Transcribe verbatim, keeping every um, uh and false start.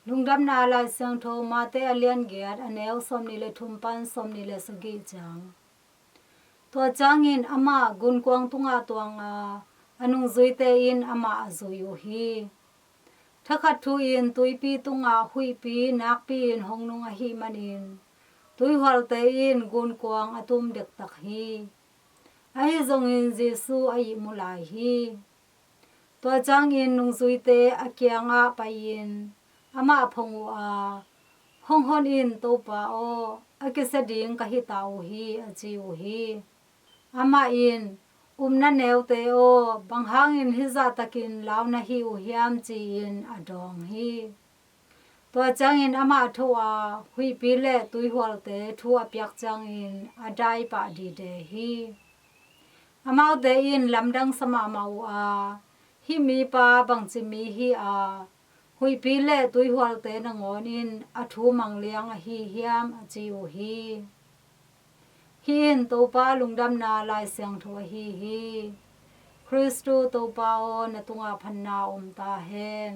Lungdamna Lai Siangtho Mate a lian giat, a neu sawmnih le thum pan sawmnih le sagih ciang. Tua ciangin amah gunkuang tungah tuang a, a nungzuite in amah a zui uh hi. Thakhat thu-in tuipi tungah huihpi nakpi-in hong nung ahih manin tuihualte in gunkuang a tum dektak hi. Ahi zongin Jesu a ihmu lai hi. Tua ciangin nungzuite a kiangah pai-in amah phong uh a, "Hong hon in, Topa aw, a kisia ding ka hi ta uh hi," a ci uh hi. Amah in, "Upna neute aw, bang hangin hih zahtakin lau na hi uh hiam?" ci-in a dawng hi. Tua ciangin amah tho a, huihpi le tuihualte thu a piak ciangin a daipah dide hi. Amaute in lamdang sa mahmah uh a, "Hih mipa bangci mi hi a, huihpi le tuihualte nangawn in a thu mangliang ahi hiam?" a ci uh hi. Hih in Topa Lungdamna Lai Siangtho ahi hi. Khristu Topa aw, na tungah phatna om ta hen.